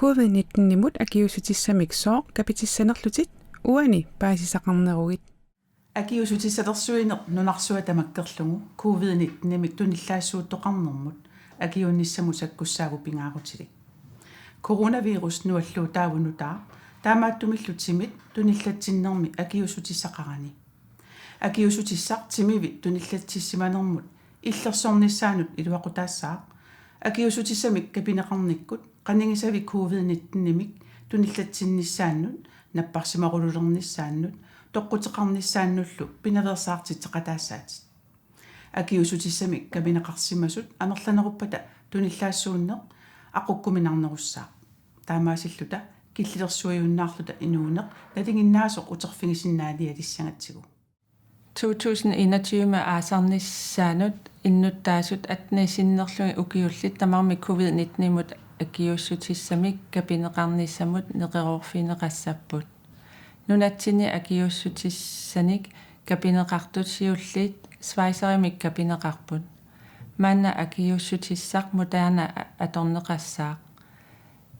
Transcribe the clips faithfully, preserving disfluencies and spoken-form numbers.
Covid nitten-imut akiuussutissamik sooq kapitissanerlutit uani paasisaqarnerugit? Akiuussutissalersuineq nunarsuaq tamakkerlugu covid nitten-imik tunillaassuuttoqarnermut akiuunnissamut sakkussaagut pingaarutilik. Coronavirus nualluutaavoq nutaaq, taamaattumillu timit tunillatsinnermi akiuussutissaqarani. Akiuussutissaq timivit tunillatsissimanermut illersornissaanut iluaqutaassaaq. Akiuussutissamik kapineqarnikkut qanigisavik covid nitten-imik tunillatsinnissaannut, napparsimarulernissaannut, toqquteqarnissaannullu pinaveersaartitseqataassaatit. Akiuussutissamik kapineqarsimasut amerlaneruppata tunillaassuunneq aqukkuminarnerussaaq. Taamaasilluta killilersuiunnaarluta inuuneq nalinginnaasoq uterfigisinnaanialissagatsigu. To tusind enogtyve aasarnissaanut innuttaasut atten sinnerlugit ukiullit tamarmik covid nitten-imut akiuussutissamik kapineqarnissamut neqeroorfigineqassapput. Nunatsinni akiuussutissanik kapineqartut siulliit Schweizerimik kapineqarput. Maanna akiuussutissaq Moderna a-, atorneqassaaq.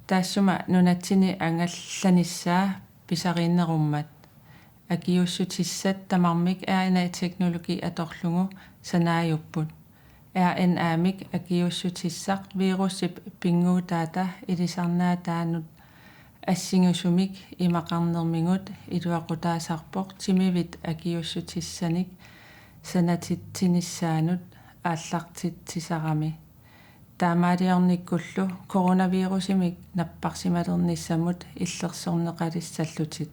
Taassuma nunatsinni angallanissaa pisariinnerummat. Akiuussutissat tamarmik R N A-teknologi atorlugu sanaajupput. R N A-mik akiuussutissaq virusip pinnguutaata ilisarnaataanut assingisumik imaqarnermigut iluaqutaasarpoq timivit akiuussutissanik sanatitsinissaanut aallartitsisarami. Taamaaliornikkullu coronavirusimik napparsimalernissamut illersorneqalissallutit.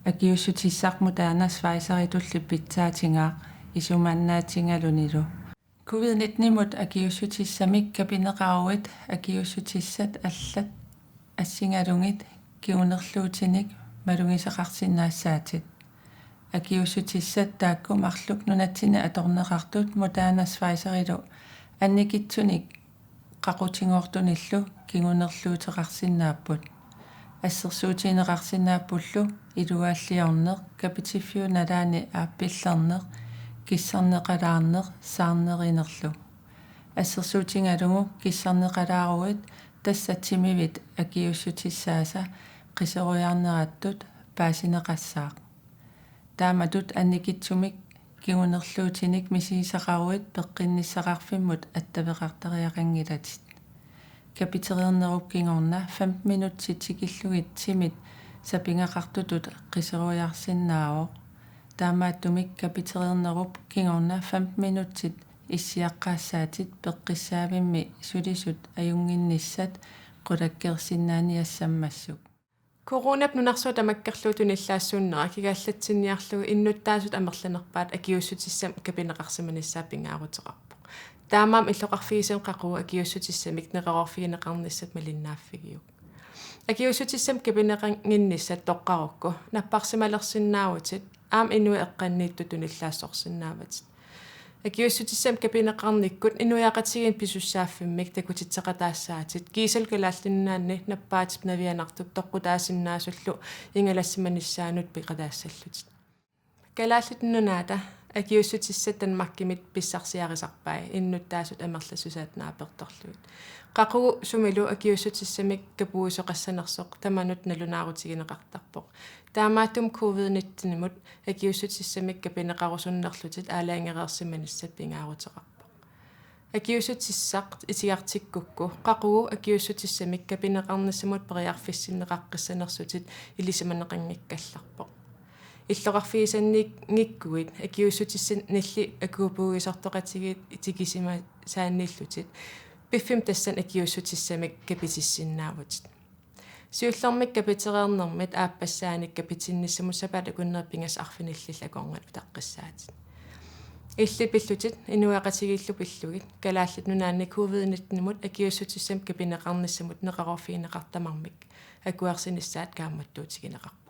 Akiuussutissaq Moderna Schweizeritulli pitsaatigaaq isumannaatigalunilu. Covid nitten-imut akiuussutissamik kapineqaruit akiuussutissat allat assigalugit kingunerluutinik malugisaqarsinnaassaatit. Akiuussutissat taakku marluk nunatsinni atorneqartut Moderna Schweizerilu annikitsunik qaqutigoortunillu kingunerluuteqarsinnaapput. Assersuutigineqarsinnaappullu iluaalliorneq, kapitiffiup nalaani aappillerneq, kissarneqalaarneq saarnerinerlu. Assersuutigalugu kissarneqalaaruit tassa timivit akiuussutissaasa qiserujaarnerattut paasineqassaaq. Taamatut annikitsumik kingunerluutinik misigisaqaruit peqqinnissaqarfimmut attaveqartariaqanngilatit. Kapitereernerup kingorna femten minutsit tikillugit timit sapigaqartutut qiserujaarsinnaavoq. Taamaattumik kapitereernerup kingorna femten minutsit issiaqqaassaatit peqqissaavimmi sulisut ajunnginnissat qulakkeersinnaaniassammassuk. Coronap nunarsuaq tamakkerlugu tunillaassuunnera kikaallatsinniarlugu innuttaasut amerlanerpaat akiuussutissamik kapineqarsimanissaa pingaaruteqarpoq. Taamaammat illoqarfigisanik qaqugu akiuussutissamik neqeroorfigineqarnissat malinnaaffigiuk. Akiuussutissamik kapineqannginnissat toqqarukku napparsimalersinnaavutit aamma inuit eqqanniittut tunillaassorsinnaavatit. Akiuussutissamik kapineqarnikkut inuiaqatigiinni pisussaaffimmik takutitseqataassaatit kiisalu Kalaallit Nunaanni nappaatip navianartup toqqutaasinnaasup igalassimanissaanut peqataassallutit. Kalaallit Nunaata akiuussutissat Danmarkimit pissarsiarisarpai innuttaasut amerlassusaat naapertorlugit. Qaqugu sumilu akiuussutissamik kapuusoqassanersoq tamanut nalunaarutigineqartarpoq. Taamaattumik covid nitten-imut akiuussutissamik kapineqarusunnerlutit aalajangereersimanissat pingaaruteqarpoq. Akiuussutissaq itigartikkukku qaqugu akiuussutissamik kapineqarnissamut periarfissinneqaqqissanersutit ilisimaneqanngikkallarpoq. Illoqarfigisanniinngikkuit akiuussutissanilli akuupugisortoqatigiit tikisimasaanniillutit piffimmi tassani akiuussutissamik kapitissinnaavutit. Siullermik kapitereernermit aappassaanik kapitinnissamut sapaatip akunnerani pingasut arfinillit akornanni utaqqissaatit. Illit pillutit inuiaqatigiillu pillugit Kalaallit Nunaanni covid nitten-imut akiuussutissamik kapineqarnissamut neqeroorfigineqartut tamarmik akuersinissaat kaammattuutigineqarpoq.